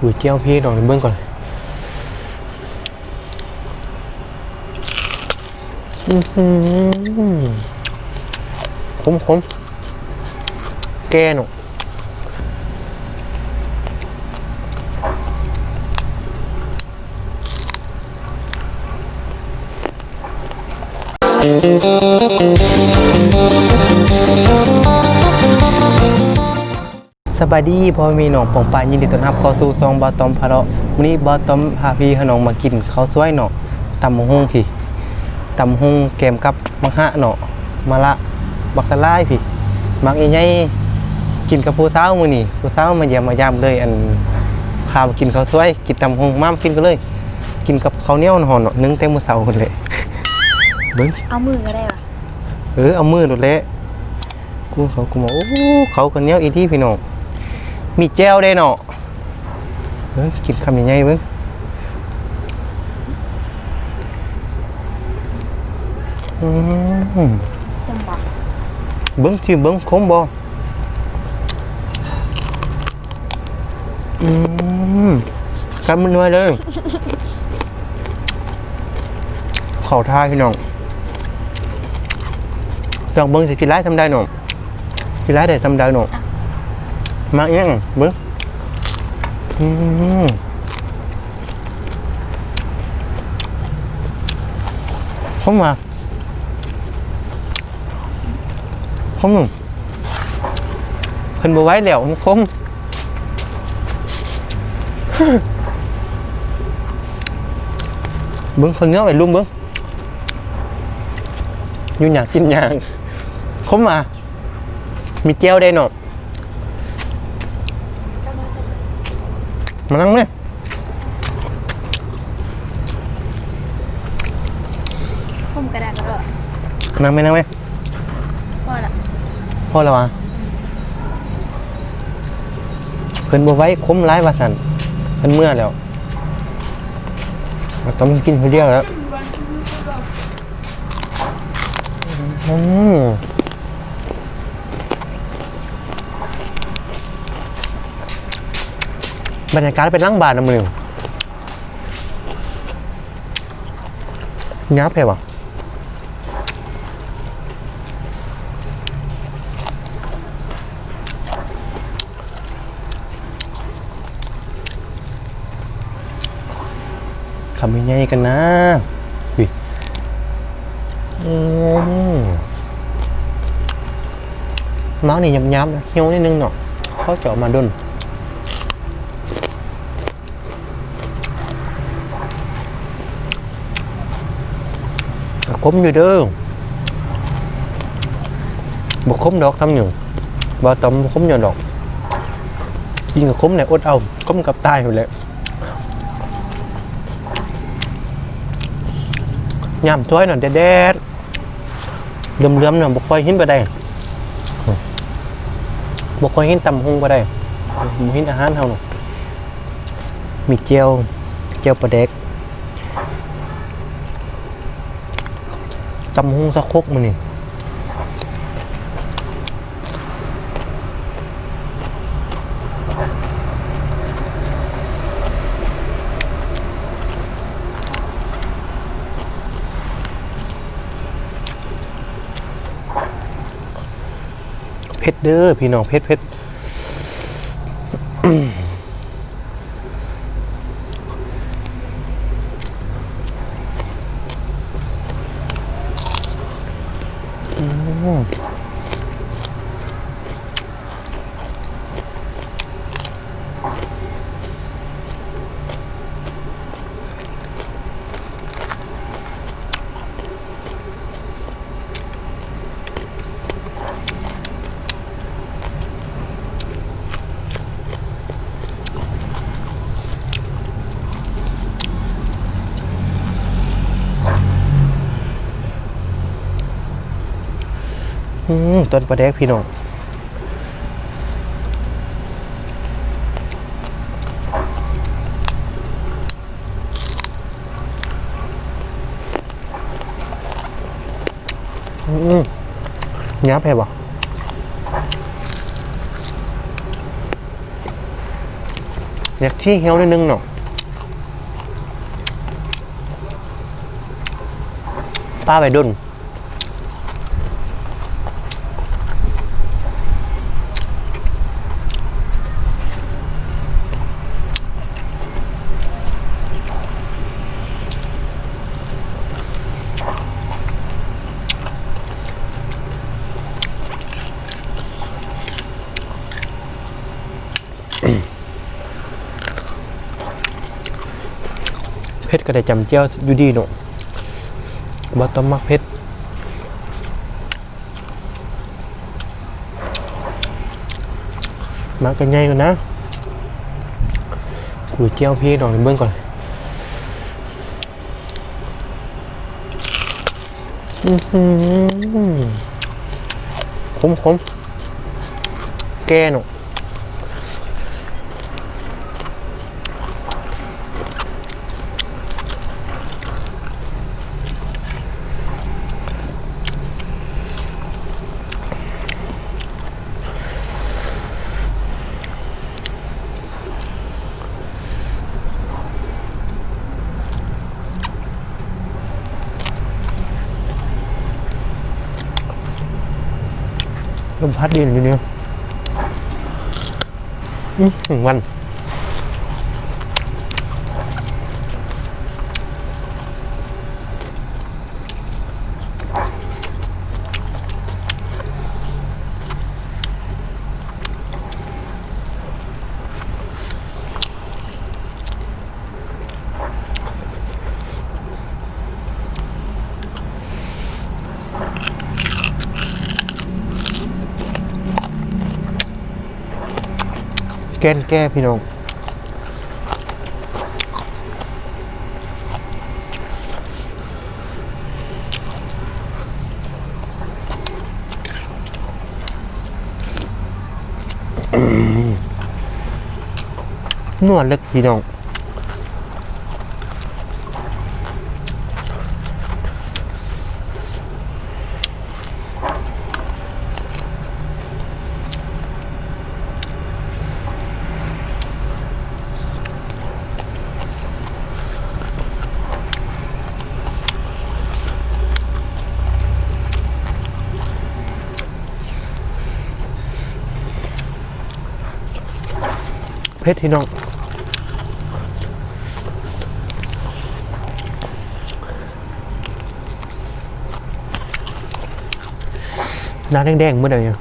ດູແຈ່ວພີ້ນ້ອງ ເບິ່ງກ່ອນ. ອື້ຫື ຂົມໆ ແກ່ເນາະ. ສະບາຍດີພໍ່ແມ່ພີ່ນ້ອງປ້ອງປາຍ, ຍິນດີຕ້ອນຮັບເຂົ້າສູ່ຊ່ອງບ່າວຕ້ອມພາເລາະ. ມື້ນີ້ບ່າວຕ້ອມພາພີ່ພານ້ອງມາກິນເຂົ້າສວຍເນາະ, ຕຳບັກຫຸ່ງພີ້, ຕຳບັກຫຸ່ງແກມກັບໝາກຫະເນາະ, ມະລະບັກຫຼາຍໆພີ້, ໝາກໃຫຍ່ໆ. ກິນກັບຜູ້ສາວມື້ນີ້, ຜູ້ສາວມາຢ້ຽມມາຢາມເລີຍ ອັນ ພາມາກິນເຂົ້າສວຍ, ກິນຕຳບັກຫຸ່ງ. ມາ ມາກິນກັນເລີຍ, ກິນກັບເຂົ້າໜຽວຮ້ອນເນາະ, ໜຶ້ງແຕ່ມື້ເຊົ້າພຸ້ນແຫຼະ. ເບິ່ງ ເອົາມືກໍໄດ້ຫວາ? ເອີ ເອົາມືໂລດແຫຼະ. ກູເຂົ້າກູໝາກ. ໂອ້ ເຂົ້າກໍໜຽວອີ່ຫຼີພີ່ນ້ອງ, ມີແຈ່ວເດ້ເນາະ. ເບິ່ງ ກິນຄຳໃຫຍ່ໆເບິ່ງ. ອືມ ເບິ່ງ ຊິມເບິ່ງ ຂົມບໍ່? ອືມ ກັດໝົດໜ່ວຍເລີຍ. ເຂົ້າທ່າພີ່ນ້ອງ, ລອງເບິ່ງຊິກິນຫຼາຍສ່ຳໃດເນາະ, ກິນຫຼາຍໄດ້ສ່ຳໃດເນາະ. ມາອີ່ຫຍັງເບິ່ງ. ອືມ ຜົມວ່າ ຄົມ ເພິ່ນບໍ່ໄຫວແລ້ວ ຄົມ. ເບິ່ງເຂົ້າໜຽວໄອ້ລຸງເບິ່ງ, ຢູ່ຫຍັງກິນຫຍັງ. ຄົມວ່າ ມີແຈ່ວໄດ້ເນາະ. ມານັ່ງແມ່. ຜົມກະດາດກະເດາະ. ນັ່ງແມ່ ນັ່ງແມ່. ພໍລະ ພໍລະຫວາ? ເພິ່ນບໍ່ໄຫວ ຂົມຫຼາຍວ່າຊັ້ນ, ເພິ່ນເມືອແລ້ວ. ຕ້ອງກິນຜູ້ດຽວແລ້ວ. ອືມ ບັນຍາກາດເປັນຫຼັງບ້ານນະມື້ນີ້. ຫຍາບແທ້ຫວາ? ຄຳໃຫຍ່ໆກັນນາ. ອຸ້ຍ ອືມ ໝາກນີ້ຫຍາບໆ ຫ່ຽວນິດໜຶ່ງເນາະ, ເຂົາເຈາະມາດົນ. ກໍຂົມຢູ່ເດີ, ບໍ່ຂົມດອກຄຳນີ້, ບໍ່ຕ້ອງ ບໍ່ຂົມຍ້ອນດອກ. ກິນກໍຂົມແຫຼະ, ອົດເອົາ, ຂົມກັບຕາຍພຸ້ນແຫຼະ. ຍາມສວຍນະ ແດດໆ ເຫຼືອມໆນະ ບໍ່ຄ່ອຍເຫັນປານໃດ, ບໍ່ຄ່ອຍເຫັນຕຳບັກຫຸ່ງປານໃດ, ບໍ່ເຫັນອາຫານເຮົານະ. ມີແຈ່ວ, ແຈ່ວປາແດກ, ຕຳບັກຫຸ່ງຊາຄົກມື້ນີ້. ເຜັດເດີພີ່ນ້ອງ, ເຜັດໆ. ອືມ. ອືມ ຕົ້ນປາແດກພີ່ນ້ອງ. ອືມ ຫຍາບແທ້ບໍ່? ຢາກຊີ້ແຫ້ວໜ້ອຍໜຶ່ງເນາະ ປາໄວ້ດົນ. ເຜັດກໍໄດ້ຈ້ຳແຈ່ວຢູ່ດີເນາະ ບໍ່ຕ້ອງມັກເຜັດ. ໝາກກໍໃຫຍ່ຢູ່ນະ ກູແຈ່ວພີດອກໃຫ້ເບິ່ງກ່ອນ. ອືຫື ຂົມໆ ແກ່ເນາະ. ລົມພັດດີຢູ່ນີ້ ອືມ ແມງວັນ. ແກ່ນແກ່ພີ່ນ້ອງ ນົວເລິກພີ່ນ້ອງ. ເຜັດພີ່ນ້ອງ ໜ້າແດງໆ ໝົດແລ້ວ.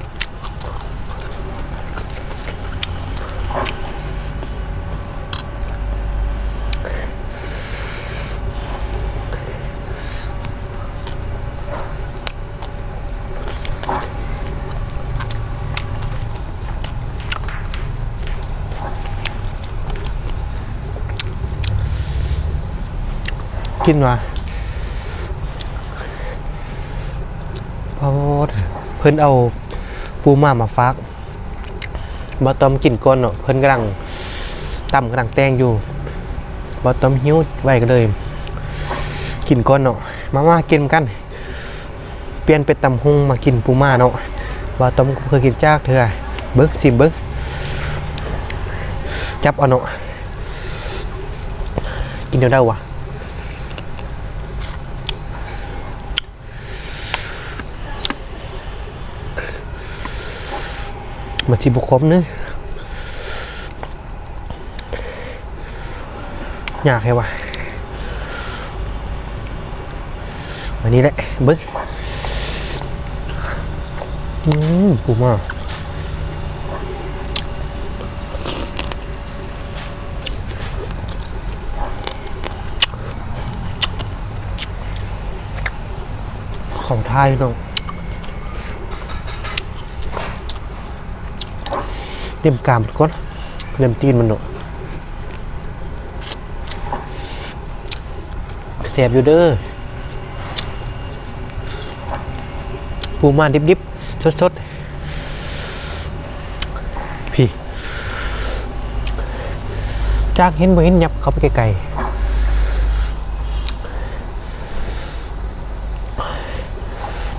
ກິນວ່າ ໂອ້ ເພິ່ນເອົາປູມ້າມາຝາກ. ບ່າວຕ້ອມກິນກ່ອນເນາະ ເພິ່ນກຳລັງຕຳກຳລັງແຕ່ງຢູ່ ບ່າວຕ້ອມຫິວໄວກໍເລີຍກິນກ່ອນເນາະ. ມາ ມາກິນນຳກັນ ປ່ຽນເປັນຕຳຫຸ່ງ ມາກິນປູມ້າເນາະ. ບ່າວຕ້ອມກໍບໍ່ເຄີຍກິນຈັກເທື່ອ ເບິ່ງ ຊິມເບິ່ງ ຈັບເອົາເນາະ ກິນແນວໃດວະ. ມັນຊິບໍ່ຂົມເດີ ຍາກແທ້ວ່າ ອັນນີ້ແຫຼະ ເບິ່ງ ອືມ ປູມ້າ. ຂອງໄທເນາະ ເລັມກາມກ່ອນ ເລັມຕີນມັນເນາະ ແຊບຢູ່ເດີ ປູມ້າດິບໆ ສົດໆ. ພີ້ ຈາກເຫັນບໍ່ເຫັນ ຫຍັບເຂົ້າໄປໃກ້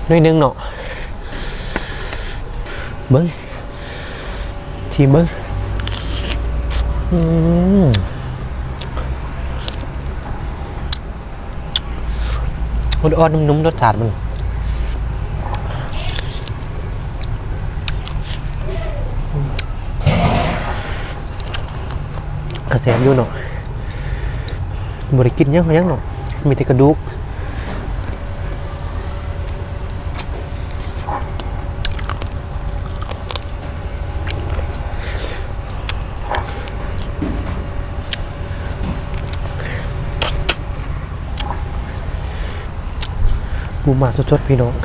ໆ ໜ້ອຍໜຶ່ງເນາະ ເບິ່ງ ຊີມເບິ່ງ. ອືມ ອ່ອນໆ ນຸ້ມໆ ລົດຊາດມັນກະແຊບຢູ່ເນາະ. ບໍ່ໄດ້ກິນຫຍັງ ຫຍັງເນາະ ມີແຕ່ກະດູກ. ປູມ້າສົດໆ ພີ່ນ້ອງ.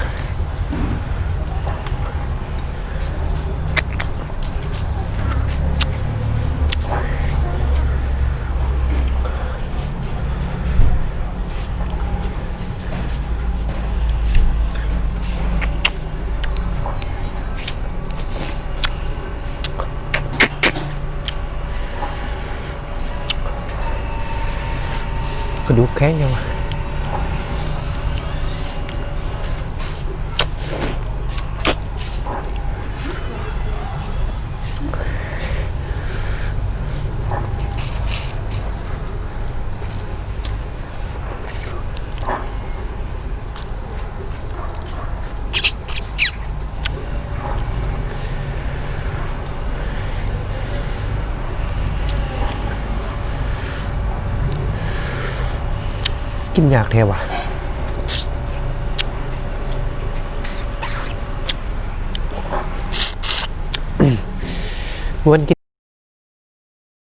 ກະດູກແຂງຫຍັງວະ. ກິນຍາກແທ້ຫວາ. ວັນກິນ